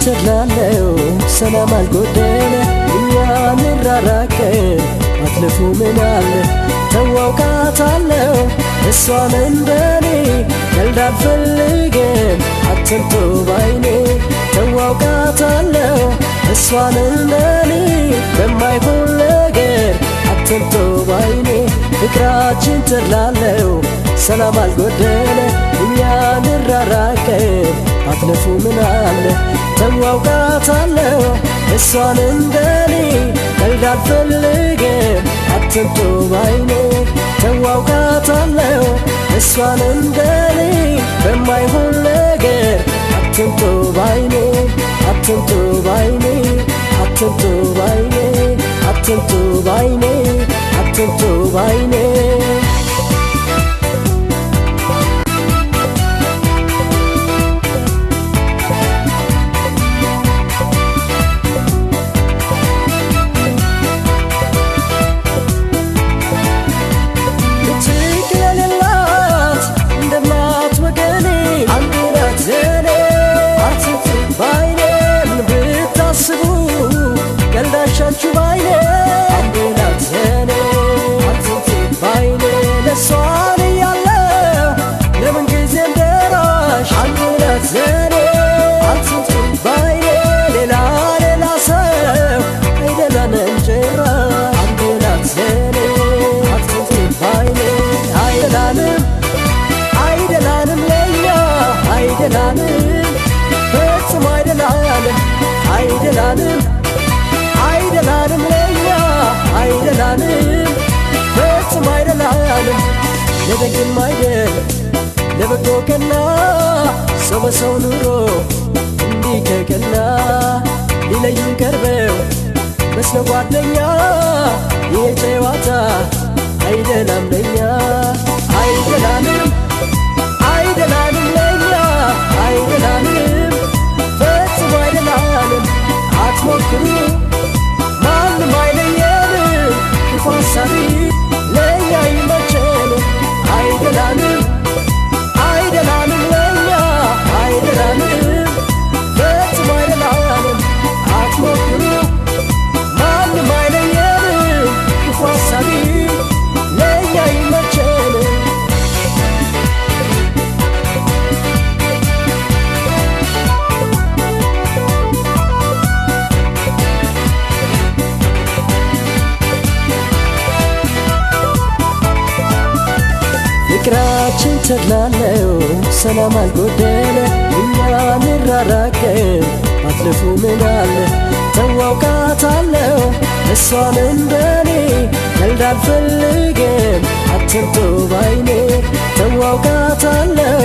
ተድላለው ሰላም አልጎደለ እኛ እንራራቅም አትለፉ ምን አለ ተዋውቃታለሁ እሷን እንደኔ ቀልድ አልፈልግም አትምጡ ባይኔ ተዋውቃታለሁ እሷን እንደኔ በማይሆን ነገር አትምጡ ባይኔ ፍቅራችን ተድላለው ሰላም አልጎደለ እኛ እንራራቅም አትለፉ ምን አለ ተዋውቃታለሁ እሷን እንደኔ ቀልድ አልፈልግም አትምጡ ባይኔ ተዋውቃታለሁ እሷን እንደኔ በማይሆን ነገር አትምጡ ባይኔ አትምጡ ባይኔ አትምጡ ባይኔ አትምጡ ባይኔ አትምጡ ባይኔ ቀልዳሻችሁ ባይኔ አንዴ ናት ለኔ አትምጡ ባይኔ ለሷን እያለሁ ለምን ጊዜም ደራሽ አንዴ ናት ለኔ አትምጡ ባይኔ ሌላ ሌላ ሰው አይደላንም ጭራሽ አንዴ ናት ለኔ አትምጡ ባይኔ አይደላንም አይደላንም ለኛ አይደላንም ፈጽሞ አይደላንም አይደላንም አይደላንም ለኛ አይደላንም ፈጽሞ አይደላንም ለደግም አይደል ለበጎ ቀና ሰው በሰው ኑሮ እንዲህ ከቀና ሊለዩን ቀርበው መስለው ጓደኛ ይሄ ጨዋታ አይደላም ለኛ አይደላንም አይደላንም ለኛ አይደላንም ፈጽሞ አይደላንም አትሞክሩ ማንም አይለየንም ክፉ ሀሳቢ ለኛ አይመቸንም አይደላንም አይደላንም ለኛ አይደላንም ፈጽሞ አይደላንም አትሞክሩ ማንም አይለየንም ክፉ ሀሳቢ ለኛ አይመቸንም። ፍቅራችን ተድላለው ሰላም አልጎደለ እኛ እንራራቅም አትለፉ ምን አለ ተዋውቃታለሁ እሷን እንደኔ ቀልድ አልፈልግም አትምጡ ባይኔ ተዋውቃታለሁ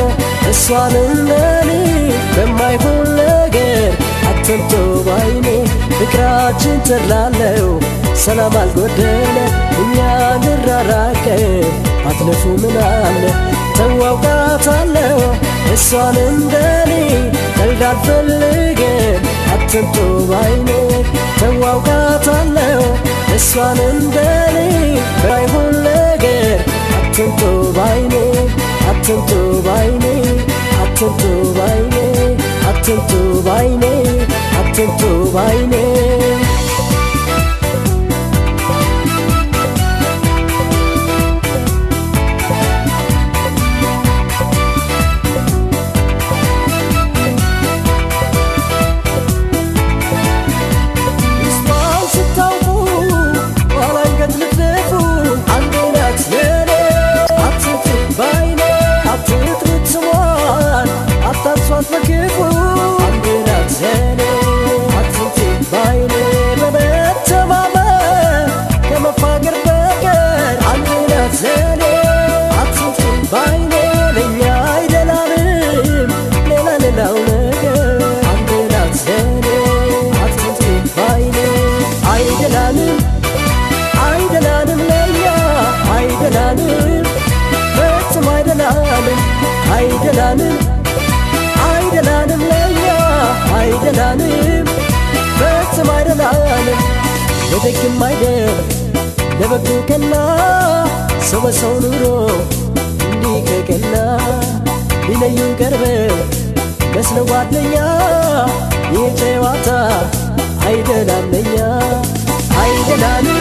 እሷን እንደኔ በማይሆን ነገር አትምጡ ባይኔ ፍቅራችን ተድላለው ሰላም አልጎደለ እኛ እንራራቅም አትለፉ ምን አለ ተዋውቃታለሁ እሷን እንደኔ ቀልድ አልፈልግም አትምጡ ባይኔ ተዋውቃታለሁ እሷን እንደኔ ባይሆን ነገር አትምጡ ባይኔ አትምጡ ባይኔ አትምጡ ባይኔ አትምጡ ባይኔ አትምጡ ባይኔ። አታንሷት በክፉ አንዴ ናት ለኔ አትምጡ ባይኔ በመተማመን ከመፋቀር በቀር አንዴ ናት ለኔ አትምጡ ባይኔ ለኛ አይደላንም ሌላ ሌላው ነገር አንዴ ናት ለኔ አትምጡ ባይኔ አይደላንም አይደላንም ለኛ አይደላንም ፈጽሞ አይደላንም አይደላንም አይደላንም ለኛ አይደላንም ፈጽሞ አይደላንም ለደግም አይደል ለበጎ ቀና ሰው በሰው ኑሮ እንዲህ ከቀና ሊለዩን ቀርበው መስለው ጓደኛ። ይህ ጨዋታ አይደላም ለኛ፣ አይደላንም።